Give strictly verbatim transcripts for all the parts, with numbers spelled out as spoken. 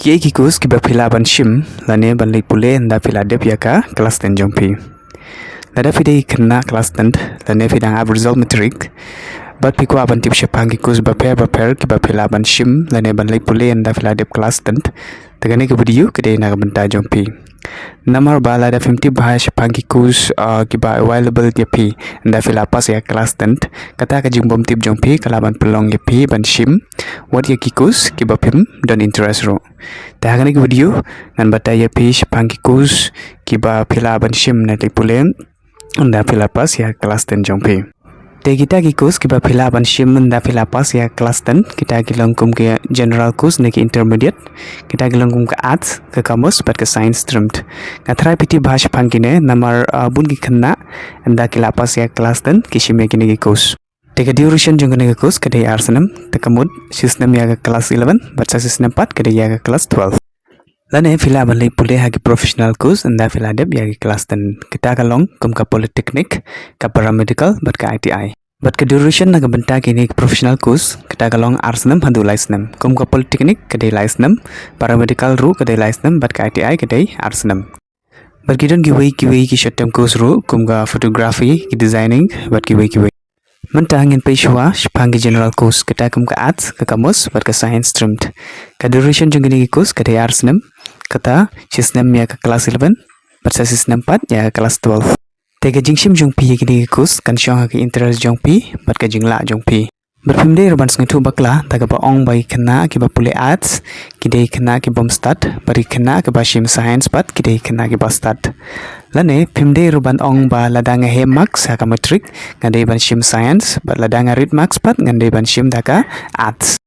Ki ei ki course kiba phi lah ban shim lane ban leit pule ynda phi la dep ïa ka class ten jong phi? Lada phi dei khynnah class ten lane phi dang ap result matric bad phi kwah ban tip shaphang ki course bapher bapher kiba phi lah ban shim lane ban leit pule ynda phi la dep class ten, te kane ka video ka dei na ka bynta jong phi. Namar ba lada phim tip bha shaphang ki course, ah, kiba available ïa phi ynda phi la pass ïa class ten, kata ka jingbym tip jong phi ka lah ban pynlong ïa phi ban shim wat ïa ki course kiba phim don interest ruh. Te ha kane ka video ngan batai ïa phi shaphang ki course kiba phi lah ban shim na leit pule ynda phi la pass ïa class ten jong phi. Te kita ki course kiba phi lah ban shim ynda phi la pass ïa class ten, kita ki long kum ki general course ne ki intermediate, kita ki long kum ka arts, ka commerce bad ka science stream. Nga tharai phi tip bha shaphang kine namar, ah, bun ki khynnah ynda ki la pass ïa class ten ki shim ïa kine ki course. Te ka duration jong kane ka course ka dei ar snem, te ka mut shi snem ïa ka class eleven bad sa shi snem pat ka dei ïa ka class twelve. Lane phi lah ban leit pule ha ki professional course ynda phi la dep ïa ki class ten, kita ka long kum ka polytechnic, ka paramedical bad ka I T I. Bad ka duration na ka bynta kine ki professional course, kita ka long ar snem haduh lai snem. Kum ka polytechnic ka dei lai snem, paramedical ruh ka dei lai snem bad ka I T I ka dei ar snem. Bad ki don kiwei kiwei ki short term course ruh kum ka photography, ki designing bad kiwei kiwei. Mynta ngin peit shuwa shaphang ki general course, kita kum ka arts, ka commerce bad ka science stream. Ka duration jong kine ki course ka dei ar snem, kata shi snem ïa ka class eleven bad sa shi snem pat ïa ka class twelve. Te ka jingshim jong phi ïa kine ki course kan shong ha ka interest jong phi bad ka jinglah jong phi. Bad phim dei ruh ban sngewthuh bakla da kaba ong ba ki khynnah kiba pule arts ki dei ki khynnah kibym stad, bad ki khynnah kiba shim science pat ki dei ki khynnah kiba stad. Lane phim dei ruh ban ong ba lada nga heh marks ha ka matric nga dei ban shim science, bad lada nga rit marks pat ngan dei ban shim da ka arts.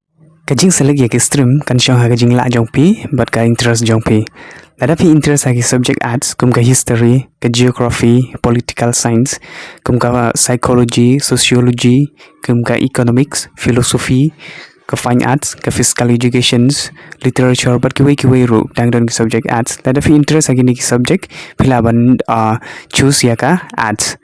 Ka jingselect ïa ki stream kan shong ha ka jinglah jong phi bad ka interest jong phi. Lada phi interest ha ki subject arts kum ka history, ka geography, political science, kum ka psychology, sociology, kum ka economics, philosophy, ka fine arts, ka physical educations, literature bad kiwei kiwei ruh dang don ki subject arts. Lada phi interest ha kine ki subject phi lah ban, ah, choose ïa ka arts.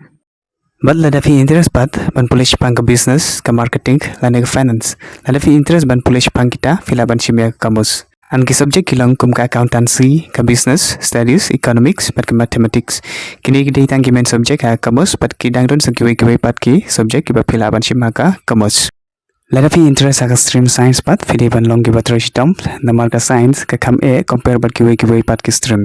Bad lada phi interest pat ban pule shaphang ka business, ka marketing lane ka finance, lada phi interest ban pule shaphang kita phi lah ban shim ïa ka commerce. An ki subject ki long kum ka accountancy, ka business studies, economics bad ka mathematics. Kine ki dei tang ki main subject ha ka commerce, bad ki dang don sa kiwei kiwei pat ki subject kiba phi lah ban shim ha ka commerce. Lada phi interest ha ka stream science pat phi dei ban long kiba trei shitom, namar ka science ka kham eh compare bad kiwei kiwei pat ki stream.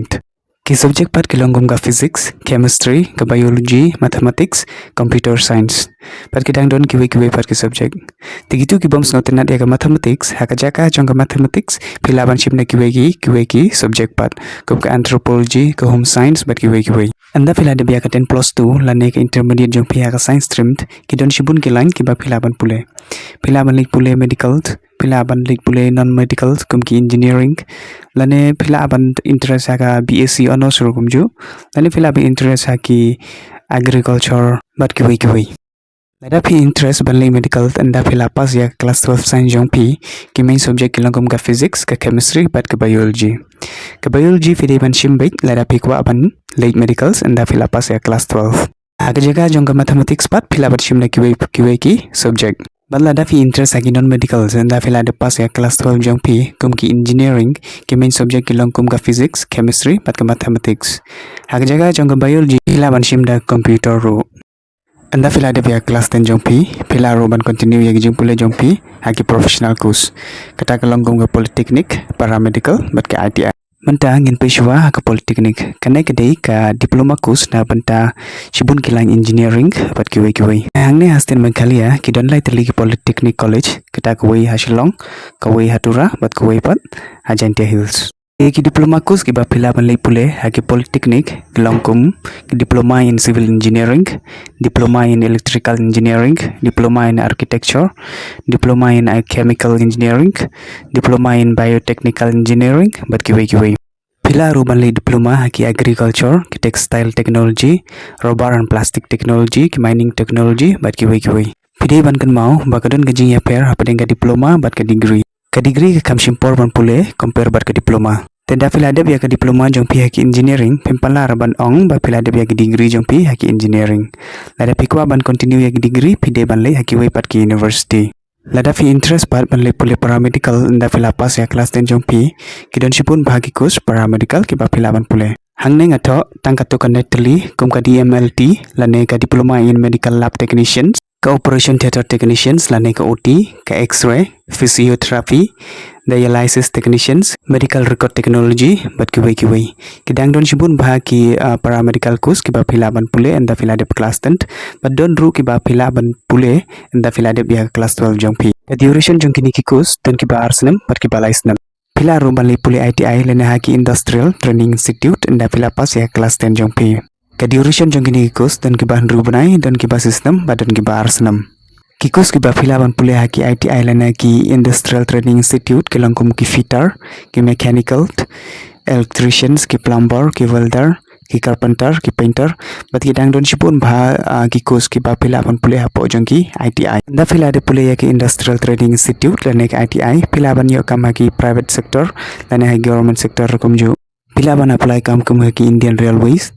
Ki subject pat ki long kum ka physics, chemistry, ka biology, mathematics, computer science. Bad ki dang don kiwei kiwei pat ki subject. Te kito kibym sngewtynnad ïa ka mathematics, ha ka jaka jong ka mathematics phi lah ban shim na kiwei ki, kiwei ki subject pat, kum ka anthropology, ka home science bad kiwei kiwei. Ynda phi la dep ïa ka ten plus two lane ka intermediate jong phi ha ka science stream, ki don shibun ki line kiba phi lah ban pule. Phi lah ban leit pule medical, phi lah ban leit pule non medical kum ki engineering, lane phi lah ban interest ha ka B S C honours ruh kumjuh, lane phi lah ban interest ha ki agriculture bad kiwei kiwei. Lada phi interest ban leit medical ynda phi la pass ïa ka class twelve science jong phi, ki main subject ki long kum ka physics, ka chemistry bad ka biology. Ka biology phi dei ban shim beit lada phi kwah ban leit medical ynda phi la pass ïa ka class twelve. Ha ka jaka jong ka mathematics pat phi lah ban shim na kiwei kiwei ki subject. Bad lada phi interest ha ki non medical ynda phi la dep pass ïa ka class twelve jong phi, kum ki engineering, ki main subject ki long kum ka physics, chemistry bad ka mathematics. Ha ka jaka jong ka biology phi lah ban shim da ka computer ruh. Ynda phi la dep ïa ka class ten jong phi, phi lah ruh ban continue ïa ka jingpule jong phi ha ki professional course, kata ka long kum ka polytechnic, paramedical bad ka I T I. Mynta ngin peit shuwa ha ka polytechnic. Kane ka dei ka diploma course na bynta shibun ki line engineering bad kiwei kiwei. Hangne ha state Meghalaya ki don lai tylli ki polytechnic college, kata kawei ha Shillong, kawei ha Tura bad kawei pat ha Jaintia Hills. Ki diploma course kiba phi lah ban leit pule ha ki polytechnic ki long kum ki diploma in civil engineering, diploma in electrical engineering, diploma in architecture, diploma in, uh, chemical engineering, diploma in biotechnical engineering bad kiwei kiwei. Phi lah ruh ban leit diploma ha ki agriculture, ki textile technology, rubber and plastic technology, ki mining technology bad kiwei kiwei. Phi dei ban kynmaw ba ka don ka jingïapher hapdeng ka diploma bad ka degree. Ka degree ka kham shim por ban pule compare bad ka diploma. Te ynda phi la dep ïa ka diploma jong phi ha ki engineering, phim pynlah ban ong ba phi la dep ïa ka degree jong phi ha ki engineering. Lada phi kwah ban continue ïa ka degree phi dei ban leit ha kiwei pat ki university. Lada phi interest pat ban leh pule paramedical ynda phi la pass ïa class ten jong phi, ki don shibun bha ki course paramedical kiba phi lah ban pule. Hangne nga thoh tang katto katne tylli kum ka D M L T lane ka Diploma in Medical Lab Technicians, ka Operation Theatre Technicians lane ka O T, ka X-ray, Physiotherapy, Dialysis Technicians, Medical Record Technology bad kiwei kiwei. Ki dang don shibun bha ki, ah, paramedical course kiba phi lah ban pule ynda phi la dep class ten, bad don ruh kiba phi lah ban pule ynda phi la dep ïa ka class twelve jong phi. Ka duration jong kine ki course don kiba ar snem bad kiba lai snem. Phi lah ruh ban leh pule I T I lane ha ki Industrial Training Institute ynda phi la pass ïa ka class ten jong phi. Ka duration jong kine ki course don kiba hynriew bnai, don kiba shi snem bad don kiba ar snem. Ki course kiba phi lah ban pule ha ki I T I lane ki Industrial Training Institute ki long kum ki fitter, ki mechanical, electricians, ki plumber, ki welder, ki carpenter, ki painter, bad ki dang don shibun bha, ah, ki course kiba phi lah ban pule hapoh jong ki I T I. Ynda phi la dep pule ïa ki Industrial Training Institute lane ki I T I, phi lah ban ïoh kam ha ki private sector lane ha government sector kumjuh. Phi lah ban apply kam kum ha ki Indian Railways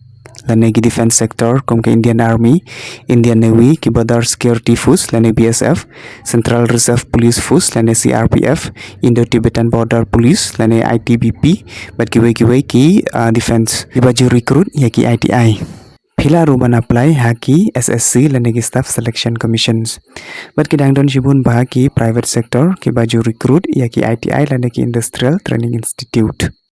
lane ki defense sector kum ka Indian Army, Indian Navy, ki Border Security Force lane B S F, Central Reserve Police Force lane C R P F, Indo-Tibetan Border Police lane I T B P, bad kiwei kiwei ki, ah, defense kiba ju recruit ïa ki I T I. Phi lah ruh ban apply ha ki S S C lane ki Staff Selection Commissions. Bad ki dang don shibun bha ki private sector kiba ju recruit ïa ki I T I lane ki Industrial Training Institute.